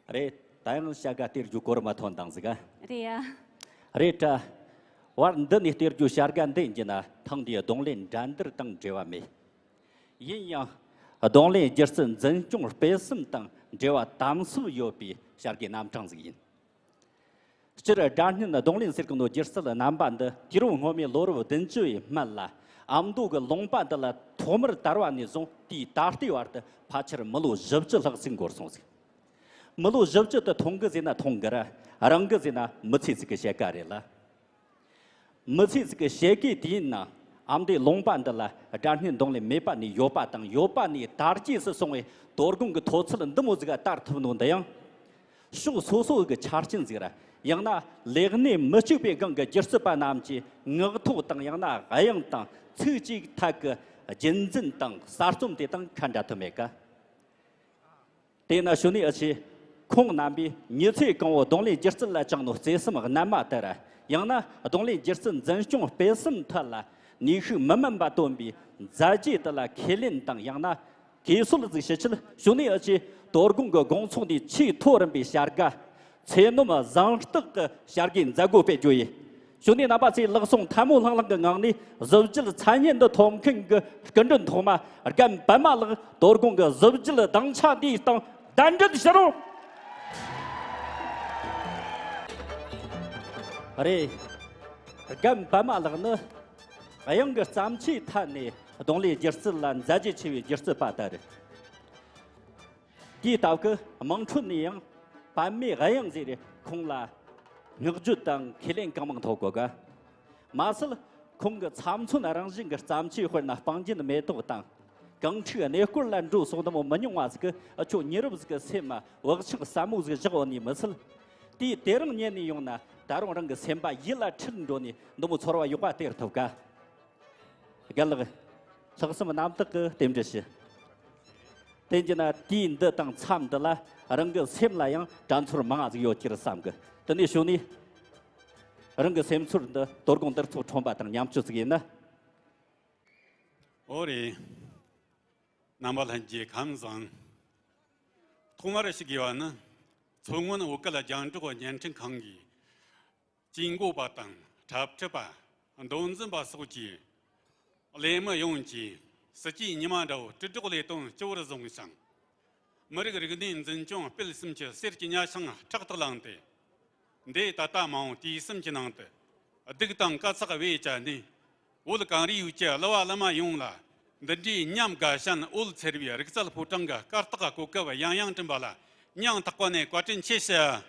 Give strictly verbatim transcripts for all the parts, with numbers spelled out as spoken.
རེད། ད་ཡང་བྱ་དགའ་སྟེར་རྒྱུ་གོ་རིམ་མ་ཐོན་དང་ཟིག་ག་རེད་ཡ། རེད་དྲ། བར་འདི་ནས་སྟེར་རྒྱུ་བྱ་དགའ་འདི་ཡིན་རྒྱུ་ན་ཐེངས་འདིའི་རྡུང་ལེན་འགྲན་བསྡུར་དང་འབྲེལ་བ་མེད། ཡིན་ཡང་། རྡུང་ལེན་སྒྱུ་རྩལ་འཛིན་སྐྱོང་སྤེལ་གསུམ་དང་འབྲེལ་བ་དམ་ཟབ་ཡོད་པའི་བྱ་དགའི་རྣམ་གྲངས་ཟིག་ཡིན། སྤྱིར་སྒྲ་སྙན་རྡུང་ལེན་ཟེར་གི་ནོ་སྒྱུ་རྩལ་རྣམ་པ་འདི་དུས་རབས་སྔོན་མའི་ལོ་རབས་བདུན་ཅུ་བའི་སྨད་ལ་ཨ་མདོ་གི་ལུང་པ་འདི་ལ་ཐོག་མར་དར་བ་ནས་བཟུང་དུས་ད་ལྟའི་བར་དུ་ཕལ་ཆེར་མི་ལོ་བཞི་བཅུ་ལྷག་ཟིག་འགོར་སོང་ཟིག་མི་ལོ་བཞི་བཅུ་དེ་ཐུང་གི་ཟེར་ན་ཐུང་གི་ར། རིང་གི་ཟེར་ན་མི་ཚེ་ཟིག་གི་ཕྱེད་ཀ་རེད་ལ། མི་ཚེ་ཟིག་གི་ཕྱེད་ཀའི་དུས་ཡུན་ནང་ཨ་མདོའི་ལུང་པ་འདི་ལ་སྒྲ་སྙན་རྡུང་ལེན་མེད་པ་ནས་ཡོད་པ་དང་ཡོད་པ་ནས་དར་རྒྱས་སུ་སོང་བའི་དོ་དགོང་གི་མཐོ་ཚད་འདི་མོ་ཟིག་ག་དར་ཐུབ་ནོ་འདི་ཡང་། ཕྱོགས་སོ་སོ་གི་ཆ་རྐྱེན་ཟིག་ར། ཡང་ན་ལས་གནས་མི་གཅིག་པའི་སྒང་གི་སྒྱུ་རྩལ་པ་རྣམས་ཀྱི་ངག་ཐོག་དང་ཡང་ན་དབྱངས་དང་ཚིག་གཅིག་ཐད་ཀྱི་རྒྱུན་འཛིན་དང་གསར་རྩོམ་དེ་དང་ཁ་འདྲ་ཐུབ་མེད་ཀ་དེས་ན་ཞུ་ནི་ཨ་ཆེ། ཁོང་རྣམ་པས་མྱི་ཚེ་གང་བོ་རྡུང་ལེན་སྒྱུ་རྩལ་ལ་བཅངས་ནོ་བརྩེ་སེམས་རྣལ་མ་ལྟར། ཡང་ན་རྡུང་ལེན་སྒྱུ་རྩལ་འཛིན་སྐྱོང་སྤེལ་གསུམ་ཐད་ལ་ནུས་ཤུགས་མི་དམན་པ་བཏོན་པའི་མཛད་རྗེས་དེ་ལ་ཁས་ལེན་དང་ཡང་ན་གུས་གསོལ་ཟིག་ཞུ་ཆེད། ཞུ་ནི་ཨ་ཆེ། དོ་དགོང་གི་དགོང་ཚོགས་འདིའི་ཆེས་མཐོ་རིམ་པའི་བྱ་དགའ། ཚེ་ནོམ་བཟང་རྟགས་ཀྱི་བྱ་དགའི་མཛད་སྒོ་སྤེལ་རྒྱུ་ཡིན། ཞུ་ནི་རྣམ་པ་ཚོས་ལག་ཟུང་ཐལ་མོ་ལྷང་ལྷང་གི་ངང་ནས་གཟི་བརྗིད་མཚན་སྙན་འདི་ཐོབ་མཁན་གྱི་སྐུ་མགྲོན་ཐོག་མ་རྒན་པད་མ་ལགས་དོ་དགོང་གི་གཟི་བརྗིད་གདན་ཆ་འདིའི་སྟེང་གདན་འདྲེན་ཞུ་རོགས། རེད། རྒན་པད་མ་ལགས་ནི་དབྱངས་ཀྱི་བརྩམས་ཆོས་ཐད་ནས་རྡུང་ལེན་སྒྱུ་རྩལ་ལ་མཛད་རྗེས་ཆེ་བའི་སྒྱུ་རྩལ་པ་དེ་རེད། དེའི་སྟབས་ཀྱིས་དམངས་ཁྲོད་ནས་ཡང་པད་མའི་དབྱངས་ཟེར་ཁོང་ལ་བསྔགས་བརྗོད་དང་ཁས་ལེན་གང་མང་ཐོབ་གོ་ག་མ་ཟད་ཁོང་གི་ཚབ་མཚོན་རང་བཞིན་གྱི་བརྩམས་ཆོས། དཔེར་ན་སྤང་རྒྱན་མེ་ཏོག་དང་གངས་ཁྲོད་གནས་སྐོར་ལ་འགྲོ་སོགས་འདི་མོ་མི་ཉུང་བ་ཟིག་གིས་ཁྱོད་མྱི་རབས་ཟིག་གི་སེམས་བག་ཆགས་ཟབ་མོ་ཟིག་བཞག་ཡོད་ནི་མི་ཚད། དེ་དེ་རིང་ཉིད་ནས་ཡོང་ན་ད་རུང་རང་གི་སེམས་པ་ཡིད་ལ་འཁྲིལ་འགྲོ་ནས་འདི་མོ་ཚོར་བ་ཡག་པ་སྟེར་ཐུབ་ག་རྒན་ལགས། ལྷག་བསམ་རྣམ་དག་གིས་རྟེན་འབྲེལ་ཞུ། དེ་བྱས་ན་དུས་འདི་དང་མཚམས་འདི་ལ་རང་གི་སེམས་ལ་ཡང་དྲན་ཚོར་མང་ང་ཟིག་ཡོད་ཀྱི་རེད་བསམ་གི་དེ་ནས་ཞུ་ནས། རང་གི་སེམས་ཚོར་འདི་དོ་དགོང་འདིར་ཚོགས་ཁྲོམ་པ་དང་མཉམ་སྤྱོད་ཟིག་ཡིན་ན། ཨོ་རེད། རྣམ་པ་ལྷན་རྒྱས་ཁམས་བཟང་། ཐོག་མར་ཞུ་དགོས་པ་ནི་མཚོ་སྔོན་བོད་སྐད་རྒྱང་སྒྲོག་བརྙན་འཕྲིན་ཁང་གིས། ཇུས་འགོད་པ་དང་འཁྲབ་ཁྲིད་པ། མདོ་འཛིན་པ་སོགས་ཀྱི་ལས་མི་ཡོངས་ཀྱིས་སྲིད་ཇུས་ཉི་མ་འདྲ་བོ་དྲིལ་སྒྲོག་ལས་དོན་སྤྱི་བོར་བཟུང་ཞིང་། མི་རིགས་རིག་གནས་འཛིན་སྐྱོང་སྤེལ་གསུམ་གྱི་གསེར་གྱི་ཉ་ཆང་ཕྲག་ཏུ་བླངས་ཏེ། འདས་ད་ལྟ་མ་འོངས་དུས་གསུམ་གྱི་ནང་དུ་སྡུག་དང་དཀའ་ཚེགས་བེད་སྤྱད་ནས། བོད་གངས་རིའི་ཡུལ་གྱི་གླུ་བ་གླུ་མ་ཡོངས་ལ་འདི་འདྲའི་ཉམས་དགའ་ཞིང་འོད་འཚེར་བའི་རིག་རྩལ་ཕོ་བྲང་གི་སྐར་རྟགས་གོ་སྐབས་ཡང་ཡང་བསྐྲུན་པ་ལ་སྙིང་ཐག་པ་ནས་བཀའ་དྲིན་ཆེ་ཞུ།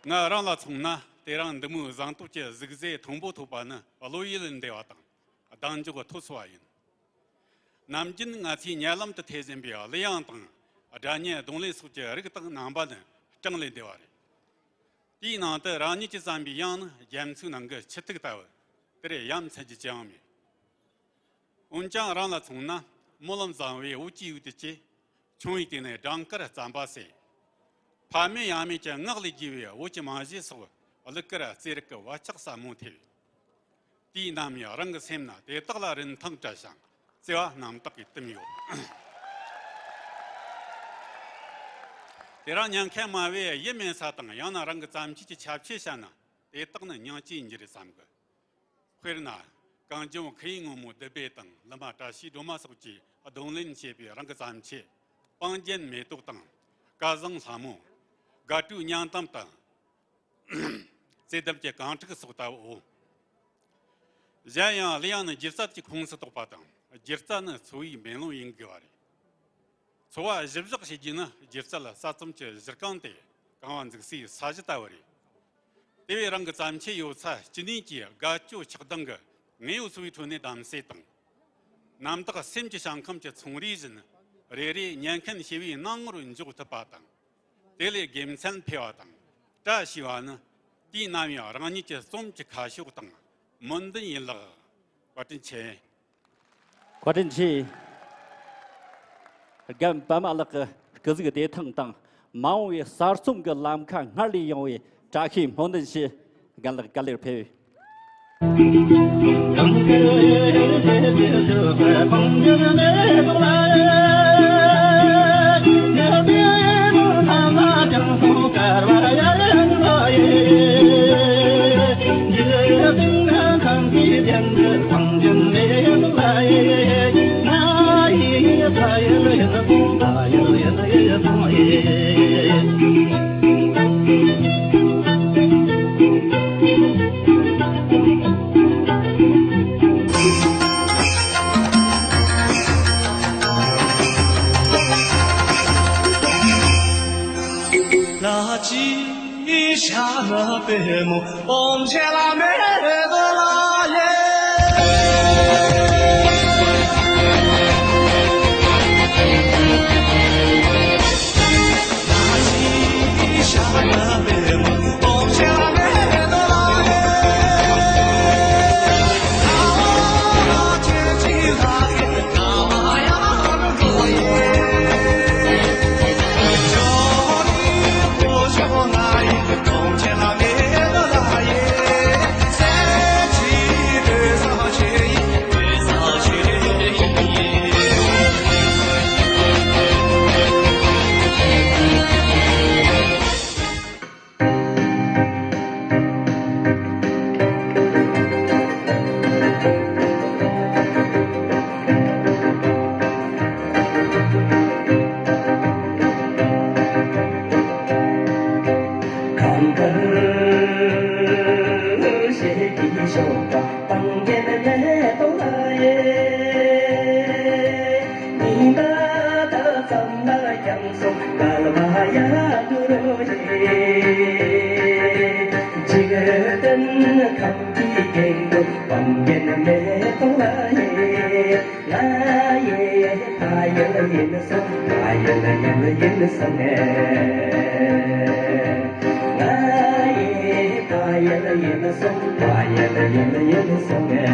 ང་རང་ལ་མཚོན་ན་དེ་རིང་འདི་མོའི་བཟང་སྟོབས་ཀྱི་གཟིགས་ཟས་མཐོན་པོ་ཐོབ་པ་ནི་བློ་ཡུལ་འདས་པ་དང་གདེང་འཇོག་ཐོབ་སོང་བ་ཡིན། ནམ་རྒྱུན་ང་ཚོས་ཉེ་ལམ་དུ་ཐོས་ཟིན་པའི་གླུ་དབྱངས་དང་སྒྲ་སྙན་རྡུང་ལེན་སོགས་ཀྱི་རིགས་དང་རྣམ་པ་ནི་གྲངས་ལས་འདས་པ་རེད། དེའི་ནང་དུ་རང་ཉིད་ཀྱིས་བརྩམས་པའི་དབྱངས་ནི་རྒྱ་མཚོའི་ནང་གི་ཆུ་ཐིགས་ལྟ་བུ། དེར་ཡ་མཚན་རྒྱུ་ཅི་ཡང་མེད། འོན་ཀྱང་རང་ལ་མཚོན་ན་སྨོན་ལམ་བཟང་བའི་བོད་ཀྱི་ཡུལ་དུ་སྐྱེས། ཆུང་བའི་དུས་ནས་སྦྲང་དཀར་རྩམ་པ་ཟོས། ཕ་མེས་ཡང་མེས་ཀྱི་ངག་ལས་བརྒྱུས་པའི་བོད་ཀྱི་རྨང་གཞི་སོགས་གླུ་གར་རྩེད་རིགས་ཀྱི་བག་ཆགས་ཟབ་མོ་ཐེབས། དུས་ནམ་ཡང་རང་གི་སེམས་ན་དེ་དག་ལ་རིན་ཐང་སྤྲད་ཞིང་བརྩེ་བ་རྣམ་དག་གིས་བསྟིམས་ཡོད། དེ་རིང་ཉན་མཁན་མང་བོས་ཡིད་སྨོན་ས་དང་ཡང་ན་རང་གི་བརྩམས་ཆོས་ཀྱི་ཁྱབ་ཆེ་བཤད་ན་དེ་དག་ནི་སྙིང་རྗེ་ཡིན་རྒྱུ་རེད་བསམ་གི། དཔེར་ན། གངས་ལྗོངས་ཁུལ་ཡུལ་སྔོན་མོ་བདུད་བྷེ་དང་ལི་མ་བཀྲ་ཤིས་སྒྲོལ་མ་སོགས་ཀྱིས་རྡུང་ལེན་བྱས་པའི་རང་གི་བརྩམས་ཆོས་སྤང་རྒྱན་མེ་ཏོག་དང་། སྐལ་བཟང་ལྷ་མོ། དགའ་སྤྲོའི་སྙིང་གཏམ་དང་། བརྩེ་ལྡན་གྱི་གངས་ཕྲུག་སོགས་ལྟ་བུའོ། གཞན་ཡང་གླུ་དབྱངས་ནི་སྒྱུ་རྩལ་གྱི་ཁོངས་སུ་གཏོགས་པ་དང་སྒྱུ་རྩལ་ནི་འཚོ་བའི་མེ་ལོང་ཡིན་དགོས་པ་རེད། འཚོ་བ་གཞི་བཞག་བྱེད་རྒྱུ་ནི་སྒྱུ་རྩལ་གསར་རྩོམ་གྱི་གཞི་རྐང་སྟེ་རྐང་བ་འཛུགས་སའི་ས་གཞི་ལྟ་བུ་རེད། དེ་བས་རང་གི་བརྩམས་ཆོས་ཡོད་ཚད་ཅི་ནུས་ཀྱིས་དགའ་སྐྱོ་ཆགས་སྡང་གི་དངོས་ཡོད་འཚོ་བའི་ཁྲོད་ནས་བདམས་གསེས་དང་། རྣམ་དག་སེམས་ཀྱི་ཞིང་ཁམས་ཀྱི་ཚོང་རའི་བཞིན་རེ་རེ་ཉན་མཁན་ཞི་བའི་སྣང་ངོར་འཇོག་ཐུབ་པ་དང་། དེ་ལས་དགེ་མཚན་འཕེལ་བ་དང་བཀྲ་ཤིས་པ་ནི་དུས་ནམ་ཡང་རང་ཉིད་ཀྱི་རྩོམ་གྱི་ཁ་ཕྱོགས་དང་མོས་འདུན་ཡིན་ལགས། བཀའ་དྲིན་ཆེ། བཀའ་དྲིན་ཆེ། རྒན་པད་མ་ལགས་ཀྱི་སྐུ་གཟུགས་བདེ་ཐང་དང་མ་འོངས་པའི་གསར་རྩོམ་གྱི་ལམ་ཁ་སྔར་ལས་ཡངས་པའི་བཀྲ་ཤིས་སྨོན་འདུན་ཞུ། རྒན་ལགས་བཀའ་ལེར་ཕེབས། གང་དགར་ཞེས་ཀྱིས་ཤོག་པ་སྤང་རྒྱན་མེ་ཏོག་ལ་ཡེ། ཉི་ཟླ་ད་ཙམ་ལ་ཀྱང་སོང་གལ་བ་ཡ་དུ་རོ་ཡེ། འཇིག་རྟེན་ཁམས་ཀྱི་རྒྱན་གོས་སྤང་རྒྱན་མེ་ཏོག་ལ་ཡེ། ང་ཡི་ཕ་ཡུལ་ཡིན་སོང་། ཕ་ཡུལ་ཡུལ་ཡིན་སོང་ངེ། ང་ཡི་ཕ་ཡུལ་ཡིན་སོང་། ཕ་ཡུལ་ཡུལ་ཡིན་སོང་ངེ།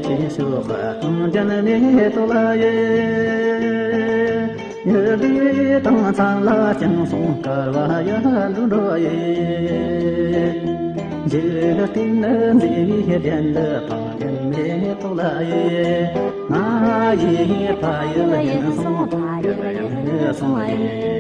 ཅེས་ཞུ་བ་དང་། ལྗོན་མེ་ཏོག་ལ་ཡེ། ཡུལ་ལས་དྭངས་མཚམས་ལ་ཞིང་གསུམ་དཀར་བ་ཡར་འགྲོ་འགྲོ་ཡེ། འཇིག་རྟེན་ནི་མཛེས་པའི་གདན་དུ་བཏང་། ལྗོན་མེ་ཏོག་ལ་ཡེ། ང་ཡི་ཕ་ཡུལ་ཡིན་གསུངས། ཕ་ཡུལ་ཡིན་གསུངས་ཡེ།